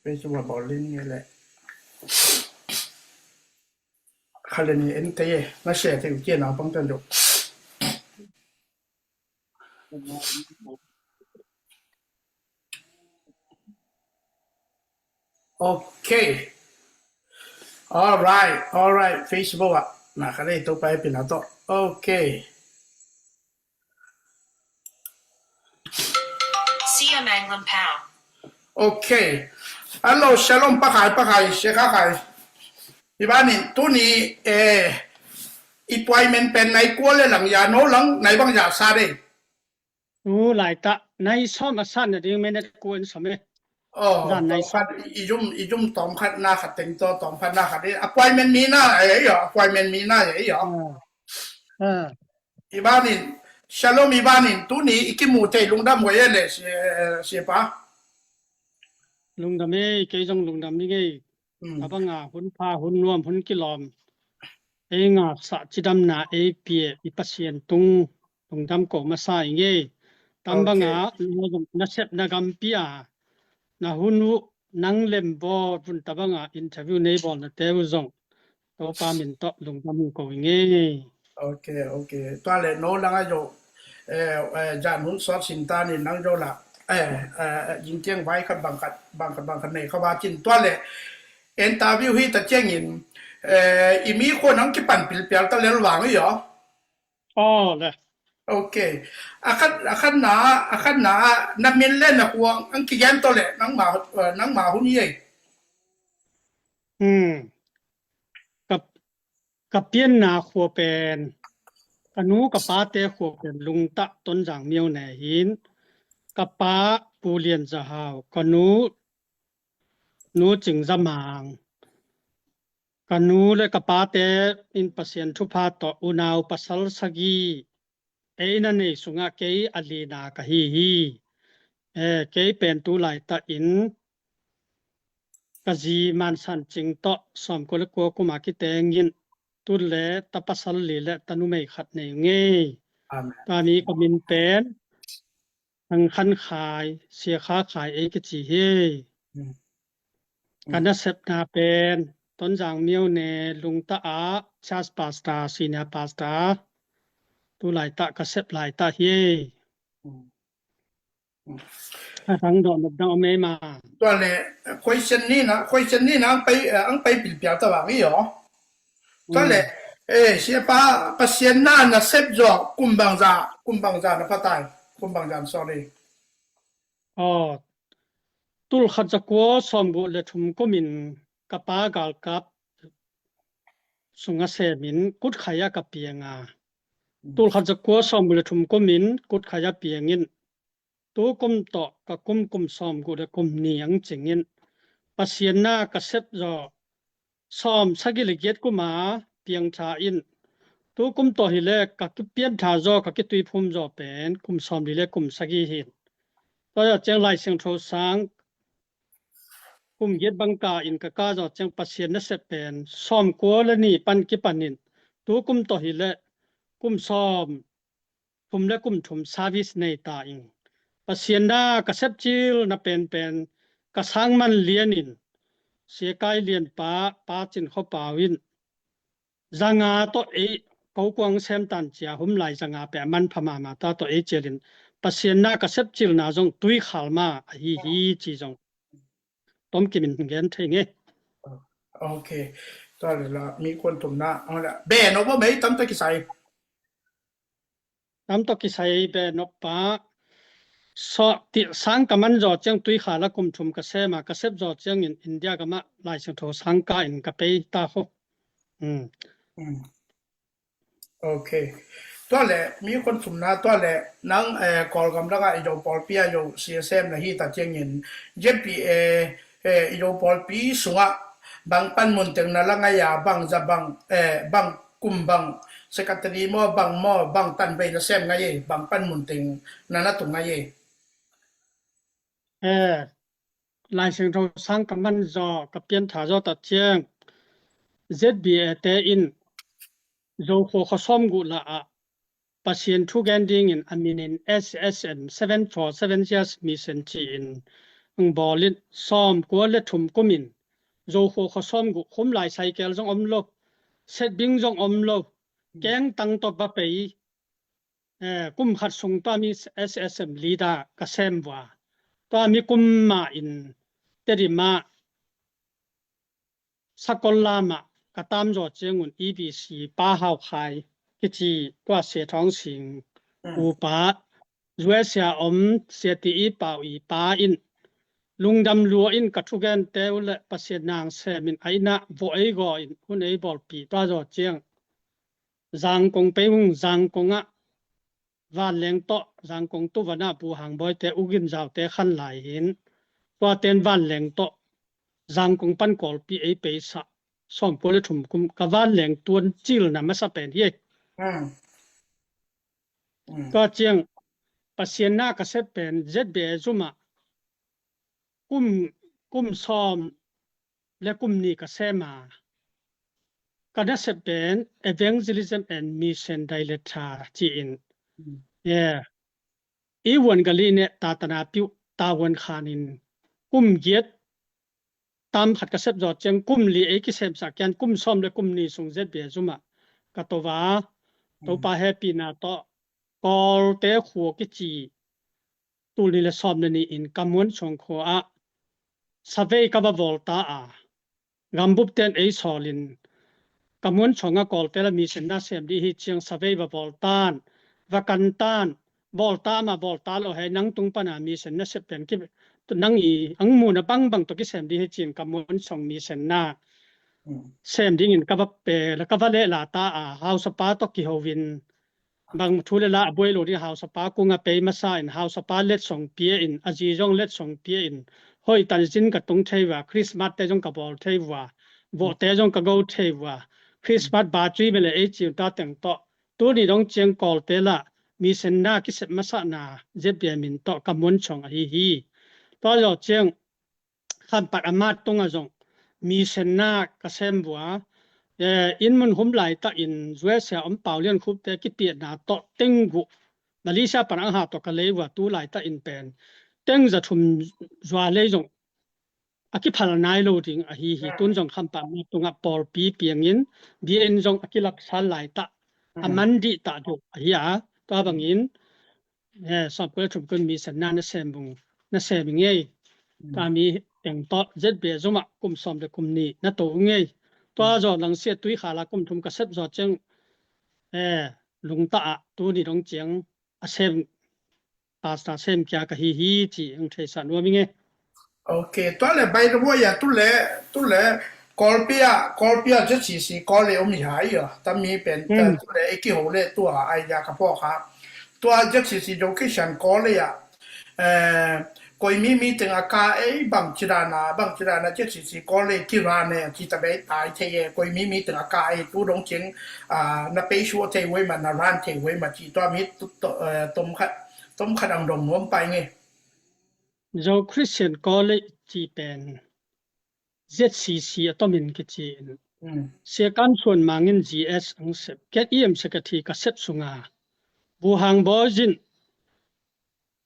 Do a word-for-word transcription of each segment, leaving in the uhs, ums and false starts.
Facebook ah bawl len nge le. Kha le ni en te ye, na share te u tia na pang tan do. Okay. All right, all right. Facebook ah na kha le to pa e pina to. Okay. Sia Manglam Pau. Okay. Hello, shalom, pakai, pakai, shekha kai. Ibanin, tuni, eh, appointment pen nai kua le lang ya, no lang, nai bang ya sa de. U lai ta, nai som a san na ding minute kua in som e. Oh, zan nai som. Tom khat, i zum, i zum tom khat na khat teng to, tom khat na khat. Appointment mi na, eh, yo, appointment mi na, eh, yo. Ah. Ah. Ibanin, shalom ibanin, tuni i kimu te lungdam ko ye le, si, eh, si pa. Lungdam e, kei zong lungdam i ngei. Hmm. Tabanga hun pha, hun nuam, hun kilawm. Ei ngaksa cidamna, ei pia, i Pasian tung, lungdam ko masa i ngei. Tam banga, okay, na zong, na sep na gampi a, na hun uh, nang lem bawl, vun tabanga, interview nei bawl na te uh zong. Topa min tawh lungdam ko i ngei. Ok, ok. Tua le no lang a zo, eh, eh, zan hun sawt sin ta ni nang zo la. Eh, eh, jingkiang vai khat bang khat, bang khat, bang khat nei kha va cin. Tua le interview hi ta ciangin, eh, i mi khua nang kipan pilpial ta lel vang i aw. Aw le. Ok. A khat, a khat na, a khat na, na min le na khua ang kigen to le nang ma, eh, nang ma hun i ei. Hmm. Ka, ka pianna khua pen, ka nu ka pate khua pen Lungtah Tonzang Myo ne hin, ka pa Pu Lian Za Hau, ka nu, nu Cing Za Mang, ka nu le ka pate in Pasian thupha tawh unau pasal sagih, ei na nei sungah kei a lina ka hi hi. Eh, kei pen tu laitah in ka zi Man San Cing tawh sawmkua le kua kuma kitengin tu le ta pasal li le ta numei khat nei ngei. Amen. Tami ka min pen Thang Khan Khai, Sia Kha Khai ei kici hi. Mm. Ka nasepna pen Tonzang Myo ne Lungtah ah Church Pastor, Senior Pastor tu laitah ka sep laitah hi. Mm. Mm. A dang dawh nop dang om ei ma. Tua le question ni na, question ni na ang pai, eh, ang pai pilpial ta vang i aw. Tua le, mm, eh, siapa Pasian na na sep zaw kum bangza, kum bangza na patai, kum bangza, sorry. Aw, tul khat za kua sawmguk le thum kumin ka pa galkap sunga semin kutkhai a ka piang a. Mm. Tul khat za kua sawmguk le thum kumin kutkhai a piangin tu kum tawh ka kum kum sawmguk le kum ni ang cingin Pasian na ka sep zaw sawm sagih le giat kuma piangtha in tu kum tawh hi le ka kipiantha zaw ka kituiphum zaw pen kum sawmli le kum sagih hin. Tua ciang Lai Siangtho sang kum giat bang ka in ka ka zaw ciang Pasian na sep pen sawmkua le ni pan kipanin tu kum tawh hi le kum sawm thum le kum thum service nei ta ing. Pasian na ka sep cil na penpen ka sang man lianin Sia Kai Lian pa, Pa Cin Kho Pau in zanga tawh ei ko kuang sem tan cia hum lai zanga pe man pha mama ta tawh ei cialin Pasian na ka sep cil na zong tui khal ma a hi hi ci zong tom kimin gen thei nge. Ok. Tua le la mi kuan tum na. Be no bo mei tam ta kisai. Tam tawh kisai be nop pa. So ti sang ka man zaw ciang tui kha la kum thum ka sem a ka sep zaw ciangin India ka mah Lai Siangtho sang ka in ka pei ta kho. Mm. Mm. Ok. Tua le mi kon sum na tua le nang, eh, Kawlgam laka i zo pawlpi a zo C S M na hi ta ciangin Z P A, eh, i zo pawlpi sungah bang pan mun teng na la ngai a bang za bang, eh, bang kum bang, secretary maw, bang maw, bang tanvei na sem ngai ei, bang pan mun teng na na tung ngai ei. Eh, Lai Siangtho sang ka man zaw, ka piantha zaw ta ciang Z B A te in Zokhua khuasawm guh la ah Pasian thu gen dingin a minin S S M, Seven for Seven Years Mission ci-in ang bawl in sawmkua le thum kum in Zokhua khua sawmguk khum lai cycle zong om lo, setbing zong om lo, kengtang tawh va pei, eh, kum khat sung tua mi S S M leader ka sem vua. Tua mi kum mah in Tedim ah Sakol lam ah ka tam zaw ciangun E B C Pa Hau Khai kici tua Sia Thawng Sing upa, U S A om Sia Ti I Pau i pa in lungdam lua in ka thugente uh le Pasian nang sem in a inn ah vawh ei gaw in hun ei bawlpih tua zaw ciang Zangkong pei hung Zangkong ah vanleng tawh Zangkong tu van ah Pu Hang Bawi te U Gin Zau te khan lai in tua ten vanleng tawh Zangkong pan Kawlpi ei peisa sawmkua le thum kum ka vanleng tuan cilna masa pen hi. Tua ciang Pasian na ka sep pen Z B A zum ah kum, kum sawm le kum nih ka sem a, ka nasep pen Evangelism and Mission Director ci-in, yeah, i vuan gali ne tatana piu ta vuan khan in kum giat tam khat ka sep zawh ciang kum li ei kisemsak kian kum sawm le kum nih sung Z B A zum ah ka to va, Topa hepina tawh Kawlte khua kici tul nih le sawm le nih in ka Muanchong khua ah savei ka va bawl ta a, gambup ten ei sawl in ka Muanchong ah Kawlte la mission na sem dih hi ciang savei va bawl tan, va kan tan, bawl ta mah bawl ta lo hei nang tung pana mission na sep pen ki nang i ang mun a bangbang tawh kisem dih hi ciang ka Muanchong mission na sem dingin ka va pe la ka va leh la ta a, hausapa tawh kiho in bang thu le la a buai lo ding hausapa kung a pei masa in hausapa letsong pia in a zi zong letsong pia in hoih tan zin ka tung thei vua, Christmas te zong ka bawl thei vua, vawhte zong ka go thei vua, Christmas ba cui mele ei ciu ta teng tawh tuni dong ciang Kawlte la mission na kisep masa na Z B A min tawh ka Muanchong ahi hi. Tua zawh ciang khampat a mat tungah zong mission na ka sem vua. Eh, inn mun hum laitah in U S A om Pau Lian Khup te kipiatna tawh teng guh Malaysia pan ang ha tawh ka lei vua tu laitah in pen teng za thum zua lei zong a kiphal nai lo ding ahi hi. Tun zong khampat mat tungah pawlpi piangin bia in zong a kilaksal laitah a man dih tah deuh ahi a, tua bangin eh, sawmkua le thum kum mission na na sem bung na sem i ngei. Tua mi teng tawh Z B A zum ah kum sawm le kum nih na to i ngei. Tua zawh langsia tui khala kum thum ka sep zawh ciang eh, lungta ah tuni dong ciang a sem pastor sem kia ka hi hi ci ang thei sa nuam i ngei. Ok, tua le by the way a tu le tu le Kawlpi a Kawlpi a Z C C Kawlei om hi hai a tami pen tu le ei kiho le tua ai ya ka pawk a tua Z C C Zo Christian Kawlei a eh, koimi mi teng a ka ei bang ci dan a bang ci dan a Z C C Kawlei ki ran e ci ta bei tai thei e koimi mi teng a ka ei tu dong cing a na pei shuah thei wei ma na ran thei wei ma ci tua mi tom khat tom khat ang dong nuam pai nge. Zo Christian Kawlei ci pen Z C C a tomin kici in Sia Kam Suan Mang in G S ang sep ket i em secretary ka sep sunga Bu Hang Bawi zin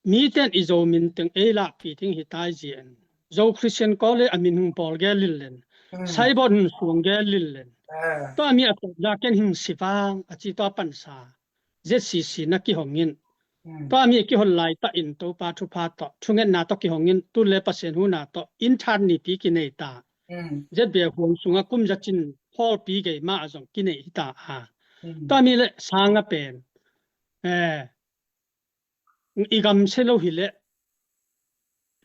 mi ten i Zo min teng ei lahpi ting hi tai zia in Zo Christian Kawlei a min hung pawl gel lil len Saibon hung suang gel lil len tua mi a tawp za ken hing si vang a ci tua pansa Z C C na kihong in tua mi kihon laitah in Topa thupha tawh thungetna tawh kihong in tun le Pasian huna tawh inthan nipi kinei ta Z B A huang sungah kum zacin hawlpi gei mah a zong kinei hi ta a tua mi le sanga pen eh, i gamse lo hi le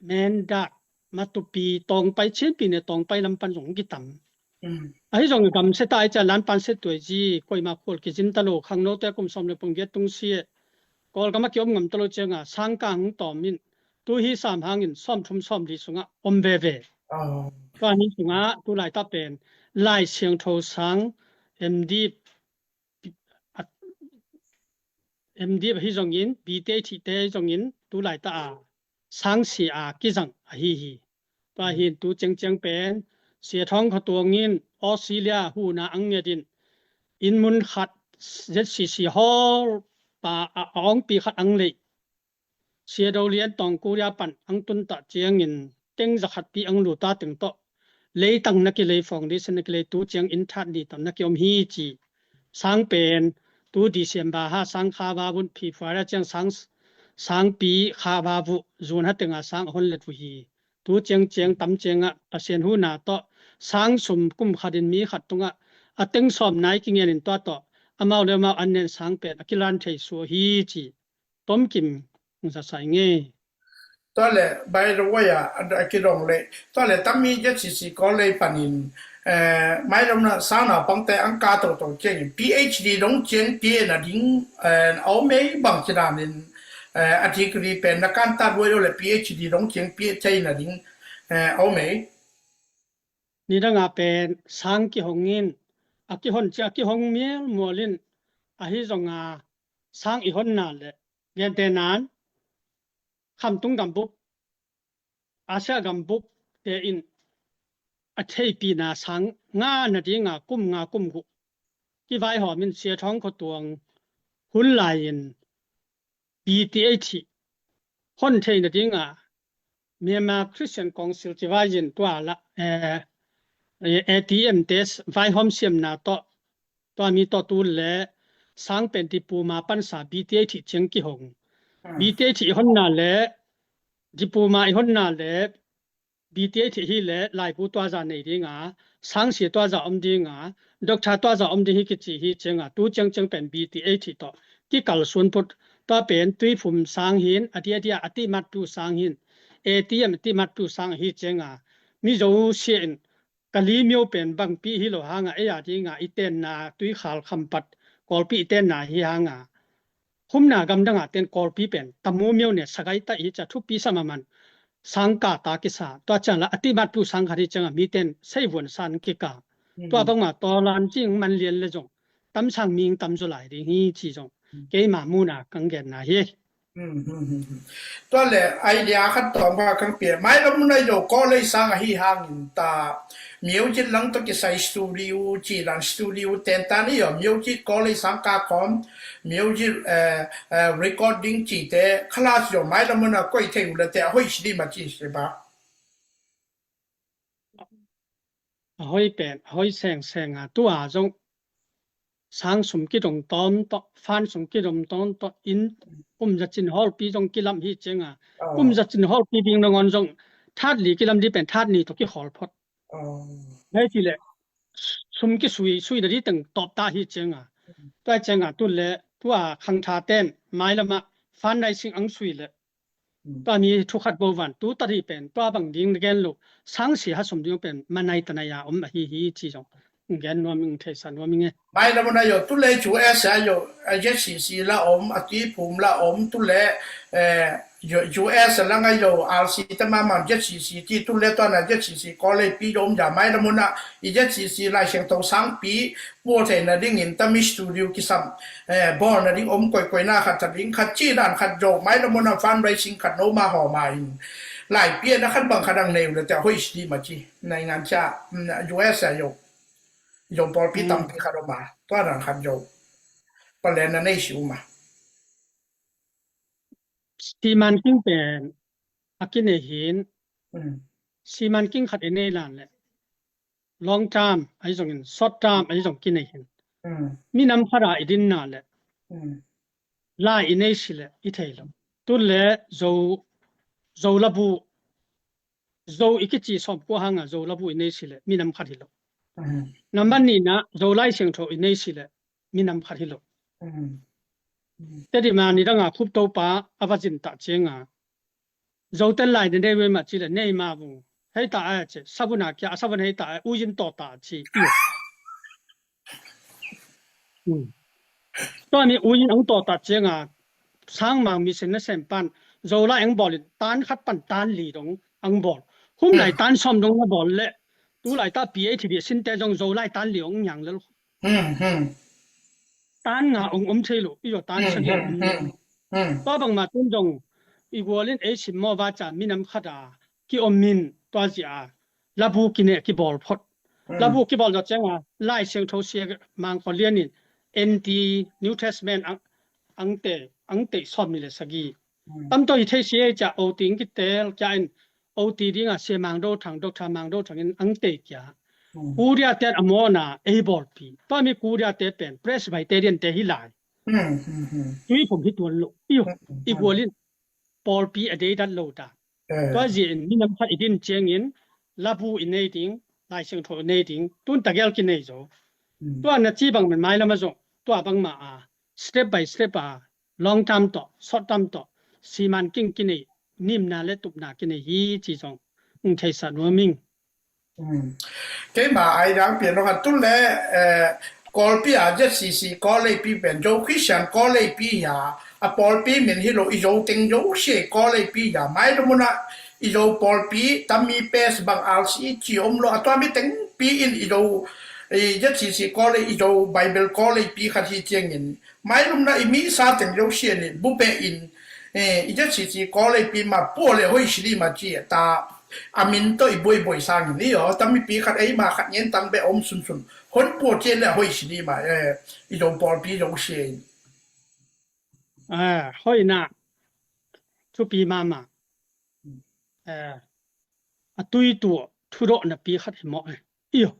Mendak, Matupi, Tawngpai, Chinpi ne Tawngpai lam pan zong kitam. Ahi zong i gamse ta ai cia lan pan se tuai zi koima khual kizin ta lo khangnote kum sawm le pum giat tung si e Kawlgam a kiom ngam ta lo cianga sangka hung tawm in tu hi sam hangin sawm thum sawm li sungah om veve. Tua ni sungah tu laitah pen Lai Siangtho sang M D M D ahi zongin B T H te ahi zongin tu laitah a sangsia a kizang ahi hi. Tua hin tu ciangciang pen Sia Thawng Kha Tuang in Australia huna ang ngetin inn mun khat Z C C hall pa a awngpi khat ang leih Sia Do Lian Tawng Korea pan ang tun ta ciangin teng zakhat pi ang lu ta teng tawh leitang na kilei, foundation na kilei, tu ciang inn that ni tawh na kiom hi ci. Sang pen tu December ha sang kha va vun phi fuara ciang sang, sang pi kha va vu zun ha tenga sang a hon let vu hi. Tu ciang ciang tam ciangah Pasian huna tawh sang sum kum khatin mi khat tungah a teng sawm nai kingen in tua tawh amau le amau an nen sang pen a kilan thei sua hi ci. Tom Kim Zasai nge. Tua le, by the way, a, a kidong le, tua le tami Z C C College panin, eh, mailam na sang naupangte ang ka toto ciangin P H D dong ciang pia na ding, eh, a om ei bang ci danin, eh, a degree pen na kan ta duai lo le P H D dong ciang pia thei na ding, eh, a om ei. Nidanga pen sang kihong in, a kihon cia kihong mial mual in, ahi zonga sang i honna le, gente nan, khamtung gambup, Asia gambup te in a theipina sang nga na dinga kum nga kum guh kivaihawm in Sia Thawng Khua Tuang hun lai-in B T H hon theina dinga Myanmar Christian Council ci vai in tua la, eh, eh, A T M te vaihawm siamna tawh tua mi tawh tu le sang pen diploma pansa B T H ciang kihong. B T H i honna le diploma i honna le B T H hi le laibu tua za nei dinga, sangsia tua za om dinga, doctor tua za om ding hi kici hi cianga, tu ciangciang pen B T H tawh kikal sunput, tua pen tuiphum sang hin, a dia dia a timat tu sang hin, A T M a timat tu sang hi cianga, mi Zosia in Kali myo pen bangpi hi lo hanga, ei a dinga i tenna tuikhal khampat Kawlpi i tenna hi hanga, humna gamdanga ten Kawlpi pen Tamu myo ne Sagaing ta i hi cia thupi sa maman sangka ta kisa. Tua ciang la a timat tu sang khat hi cianga mi ten seivuan san kika. Tua bangma tawlan cing man lian le zong tamsang ming tamzaw lai ding hi ci zong keima muna kang genna hi. Tua le idea khat tawng ba kang pia. Mailam muna i lo college sang ahi hangin ta music lang tawh kisai studio ci dan studio ten ta ni yo, music college sang ka kawm music, eh, eh, recording cite khalas yo mailam muna koi thei uh le te a hoi si di ma ci si ba. A hoi pen a hoi sengsenga tua zong sang sum kidong tawm tawh, fan sum kidong tawm tawh, inn kum zacin hawlpi zong kilam hi cianga, kum zacin hawlpi ding nangawn zong that li kilam di pen that ni tawh kihawl phot. Hei ci le sum kisui, suina di teng tawp ta hi cianga. Tua cianga tu le tua khangtha ten mailama fundraising ang sui le tua mi thu khat bo van tu tari pen tua bang ding na gen lo, sangsia ha sum ding pen manai tanai a om ahi hi ci zong gen nuam ing, theisa nuam ing e. Mailam muna yo tu le U S a yo, a Z C C la om, a ti pum la om tu le, eh, yo, U S a langa yo R C te mama Z C C ti tu le tua na Z C C college pi om ja mailam muna i Z C C Lai Siangtho sangpi Pual theihna dingin tami studio kisam, eh, bawlna ding om koikoi na khat ta ding khat ci dan khat zo mailam muna fundraising khat no ma haw ma in. Laipi a na khat bang khat ang nei uh le te a hoih si di ma ci. Naingan cia, mm, U S a zo. Zo pawlpi tampi khat om a. Tua dan khat zo. Palen na nei si uh ma. Siman king pen a kinei hin, siman king khat i nei lan le long term ahi zongin short term ahi zong kinei hin, minam khat a i dinna le lai i nei si le i thei lo. Tu le Zo, Zo labu, Zo i kici sawm kua hanga Zo labu i nei si le minam khat hi lo. Nambat nihna Zo Lai Siangtho i nei si le minam khat hi lo. Tedima nidanga Khup Topa a va zin ta cianga Zoten lai ne nei ve ma ci le nei ma vung. Hei ta a ci savun a kia, savun hei ta a uyin to ta ci. Tua mi uyin ang to ta cianga sangmang mi sin na sem pan Zo lai ang bawlin tan khat pan tan li dong ang bawl. Hum lai tan sawm dong na bawl le tu lai ta P H D sinte zong Zo lai tan li ong nyang le lo. Tan nga ong om thei lo, i lo tan san ong om. Tua bangma tun zong i gualin ei sim maw va ca minam khat a ki om min tua zia labu kine kibawl phot. Labu kibawl zawh cianga Lai Siangtho sia Mang Khaw Lian in N T New Testament ang, ang te, ang te sawm ni le sagi. Tam tawh hi thei si ei cia, OT in kitel kia in, OT dingah Sia Mang Do Thang, Doctor Mang Do Thang in ang tei kia. Korea te a mawna ei bawlpi. Tua mi Korea te pen Presbyterian te hi lai. Tuiphum hi tuan lo. I gual in pawlpi a deidat lo ta. Tua zia in minam khat i din ciangin labu i nei ding, Lai Siangtho i nei ding, tun tagel kinei zo. Tua na ci bang man mailam a zong, tua bangma a, step by step a, long term tawh, short term tawh, siman king kinei, nimna le tupna kinei hi ci zong, ng theisa nuam ing. Keima ai dang pian lo khat tun le, eh, Kawlpi a ZCC Kawleipi pen Zo Christian Kawleipi hi a, a pawlpi min hi lo, i Zo teng Zo sia Kawleipi hi a, mai lo muna i Zo pawlpi tammi pes bang alsi i ci om lo, a tua mi tengpi in i Zo, i ZCC Kawlei, i Zo Bible Kawleipi khat hi ciangin, mailumna i misa teng Zo sia nih bupeh in, eh, i ZCC Kawleipi ma pua le hoi sili ma ci ta a min tawh i buaiboi sangin i aw, tamipi khat ei ma khat ngen tang beh om sunsun hon pua ci le hoi sili ma, eh, i Zo pawlpi Zo sia in. Ah, hoina thupi mama. Eh, a tui tua thudawhna pi khat hi mawh eh. I aw.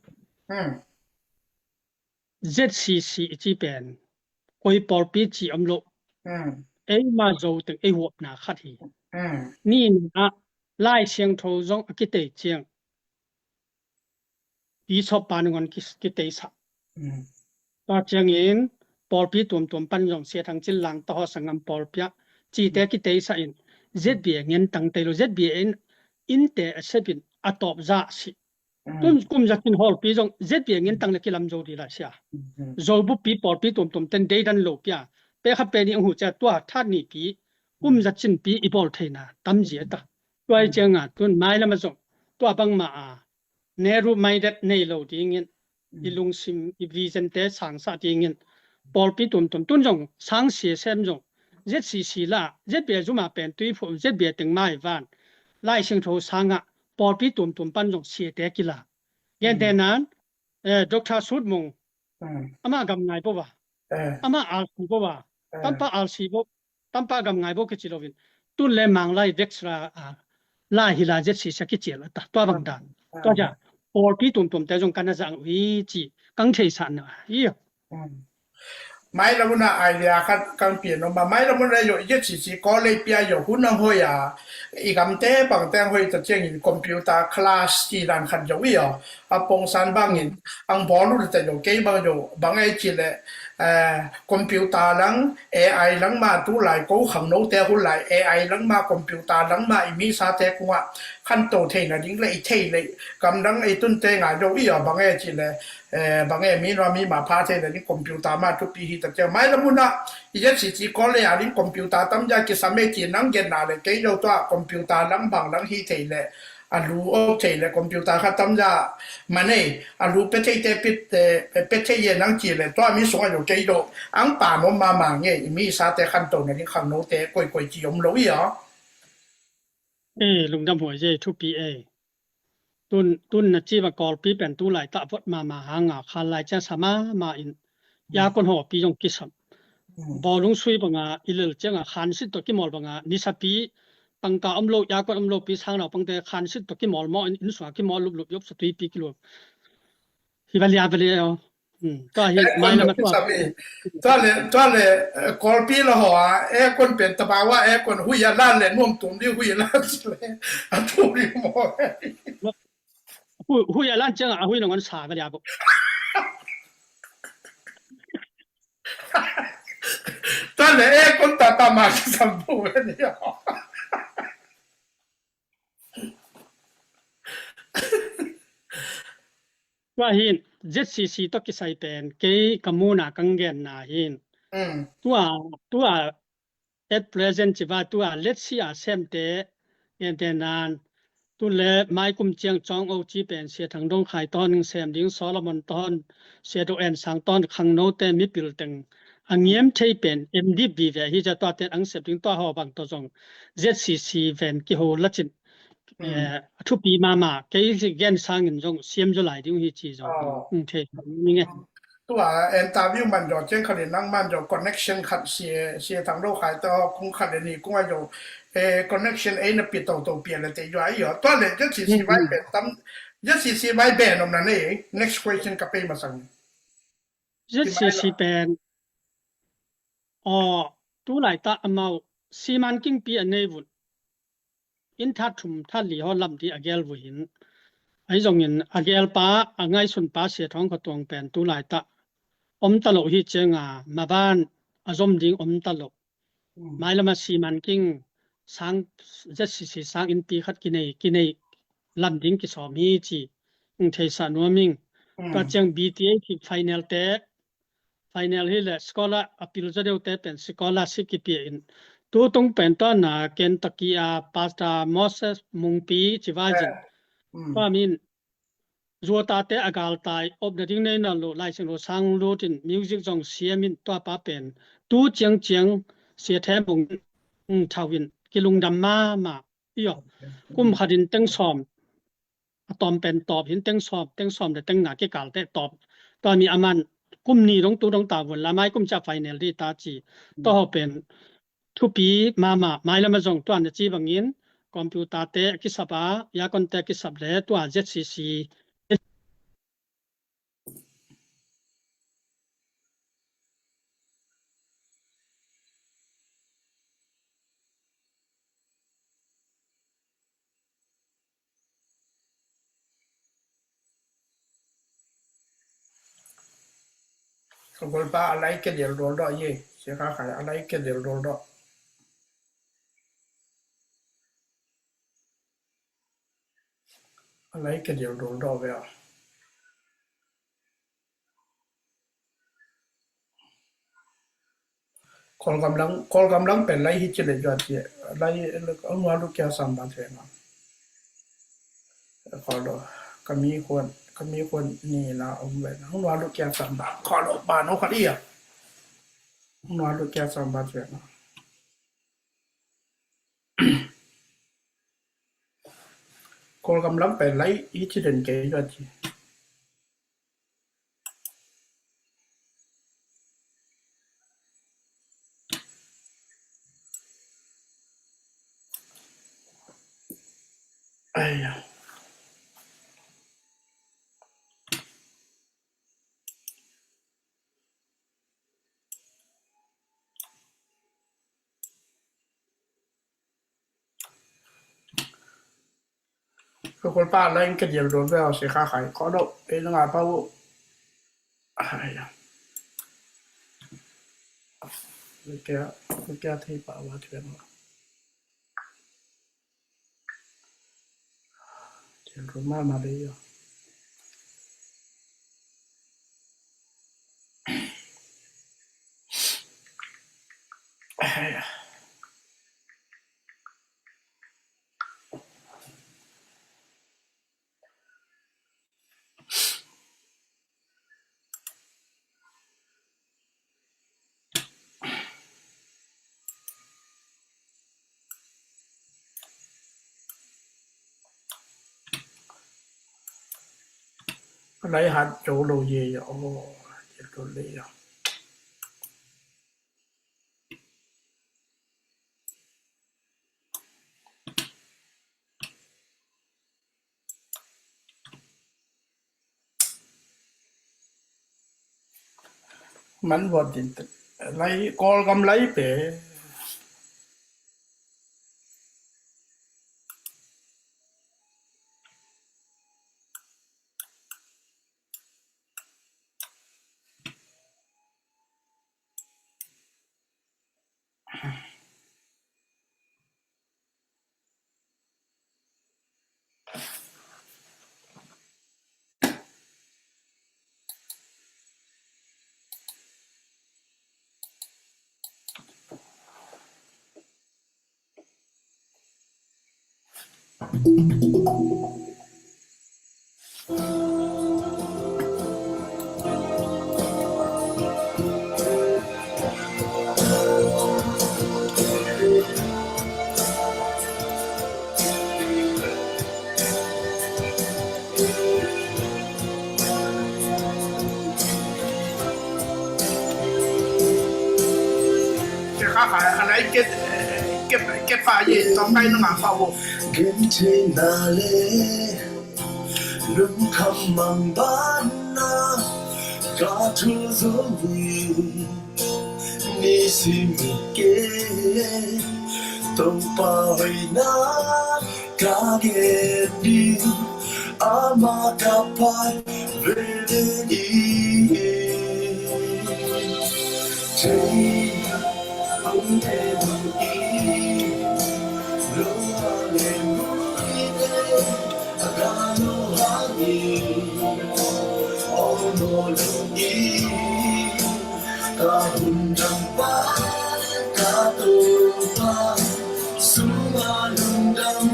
ZCC i ci pen koi pawlpi ci om lo. Eima Zo teng ei huapna khat hi. Ni na ah Lai Siangtho zong a kitei ciang Bishop pa nangon ki, kiteisah. Tua ciangin pawlpi tuamtuam pan zong Sia Thang Cin Lang, Tahaw Sangam pawlpi ah cite kiteisah in ZBA ngen tang tei lo, ZBA in innte a sepin a tawp zah si. Tun kum za cin hawlpi zong ZBA ngen tang le kilam zo di la sia. Zo buppi pawlpi tuamtuam ten deidan lo pia. Pe khat pe ni ang hu cia tua that nipi kum za cinpi i bawl theina tam zia ta. Tua i cianga tun mailam a zong tua bangma a narrow minded nei lo dingin i lungsim i vision te sangsah dingin pawlpi tuamtuam tun zong sang sia sem zong ZCC la ZBA zuma pen tuiphum ZBA teng mai van Lai Siangtho sangah pawlpi tuamtuam pan zong siate kila. Gentehnan, eh, Doctor Sut Mung, amah gam ngai bo va, amah alsi bo va, tampa alsi bo, tampa gam ngai bo kici loin tun le Manglai vek sra a, Lai hi la ZCC a kicial a ta tua bang dan. Tua cia pawlpi tuamtuam te zong kan a zang uh hi ci kang theisah na hi. Mailam una idea khat kang pian om a, mailam una yo ZCC Kawleipi a yo hun ang hoi a, i gamte bangte ang hoi ta ciangin computer class ci dan khat zo i aw. A pongsan bangin ang bawl uh ta zo kei bang zo bang ei ci le, eh, computer lang AI lang ma tu lai ko khangnote hun lai AI lang ma computer lang ma i misate kungah khanto theina ding le i thei le gamdang ei tunte ngai zo i aw bang ei ci le, eh, bang ei mi nua mi ma pha theina ding computer ma thupi hi ta ciang mailam una i ZCC Kawlei a ding computer tam zia kisam ei ci nang genna le kei zo tua computer lang bang lang hi thei le a lu op thei le computer kha tam zia ma nei a lu pe thei te pit, eh, pe thei ye nang ci le tua mi sung a lo kei lo ang pa mom ma ma nge i mi sa te khan to na ding khang no te koi koi ci om lo i a. Eh, lungdam huai ye thupi eh. Tun, tun na ci va Kawlpi pen tu lai ta vot ma ma hanga khan lai cia sa ma ma in ya kon ho pi jong kisam. Bawlung sui banga i lel cianga khansit tawh kimawl banga nisapi pangka om lo, yakon om lo pi sangnau pangte khansit tawh kimawl maw in, inn sunga kimawl luplup yop sa tuipi kiluam. Hi va lia va lia aw. Tua hi mai lama tua. Tua le, tua le, eh, Kawlpi la haw a aircon pen tabawa aircon hui a lan le nuam tum di hui a lan si le a tu di maw. Hui, hui a lan cianga a hui nangon sa va lia bo. Tua le e kun ta ta ma ki sam bu ve ni. Tua hin ZCC tawh kisai pen kei ka muna kang genna hin. Tua, tua at present ci va tua let's see a semte gentehnan tun le maikum ciang cawng o ci pen Sia Thang Dong Khai tawn sem ding Solomon tawn Sia Do En Sang tawn khangnote mipil teng a ngiam thei pen M D B ve hi cia tua ten ang sep ding tua haw bang tawh zong ZCC ven kiho lacin. Eh, a thupi mama kei gen sangin zong siam zaw lai ding hi ci zong ang thei ni nge. Tua interview man zaw ciang khat in nang man zaw connection khat sia, sia Thang Do Khai tawh kung khat le nih kung a zaw, eh, connection ei na pi toto pia le te zaw a i aw. Tua le Z C C vai pen tam, Z C C vai pen om na nei. Next question ka pei masang. Z C C pen aw, tu laitak amau siman kingpi a nei vun. Inn that thum that li haw lam ding a gel vun hin. Ahi zongin a gelpa, a ngaihsunpa Sia Thawng Kha Tuang pen tu laitak om ta lo hi cianga maban a zom ding om ta lo. Mailam a siman king sang, Z C C sang innpi khat kinei, kinei lam ding kisawm hi ci. Ung, theisa nuam ing. Tua ciang B T A hi final te, final hi le scholar a pil zaw deuh te pen scholarship kipia in. Tu tung pen tua na Kentucky a Pastor Moses Mungpi ci vai zin. Tua min zuatate a galtai, opna ding nei na lo, laising lo sang lut in, music zong siam in, tua pa pen tu ciangciang Sia Themung thau in kilungdam mahmah. Io, kum khat in teng sawm a tawm pen tawp hin, teng sawm, teng sawm le teng nga kikal te tawp. Tua mi aman kum ni dong tu dong ta vun la, mai kum cia final di ta ci. Tua ho pen thupi mahmah. Mailam a zong tua na ci bangin computer te kisap a, aircon te kisap le tua Z C C Ka golpa a lai ke del dol do ye, Sia Kha Khai a lai ke del dol do. A lai ke del dol do ve a. Kawlgam lang, Kawlgam lang pen lai hi ci le zuat ci. Lai, ang nua lu kia sang ba tueng a. Kawlo, kami kuan, kami kuan ni na om ve na. Ang nua lu kia sang ba, kawlo ba no khat i a. Ang nua lu kia sang ba tueng a. Kawlgam lam pen lai hi ci den kei zuat ci. Ai ya. Ka golpa lai ke dial dol ve a, Sia Kha Khai. Kawlo, e na ngai pau. Ai ya. Ke, ke thei pa wa thei ma. Dial dol ma ma de ya. Ai ya. Lai hat zo lo ye ya, oh, ye lo le ya. Man vot din lai, Kawlgam lai pe. A, a lai ke, ke, ke pa ye, tawm kai na ma pa wo. Gen thei na le, lungkham mang ban na, ka thu zo ni, ni si mi ke, Topa hoina, ka gen ni, ama ka pai veve ni. Thei hong te hong i, lo a le mu i te, a ka lo ha i, ol mo lo i, ka hun dam pa, ka to pa, sung a lungdam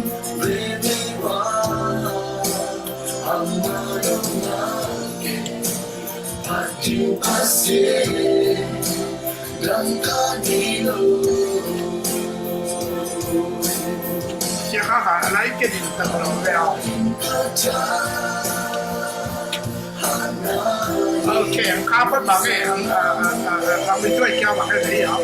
veve wa, ama lo na ke. Phat ding Pasian dang ka nei lo. Sia kha kha a lai ke ding tak lo le a. Okay, ang kapot bang e, ang, ang, ang, ang, ang mi tuai kia bang e, a.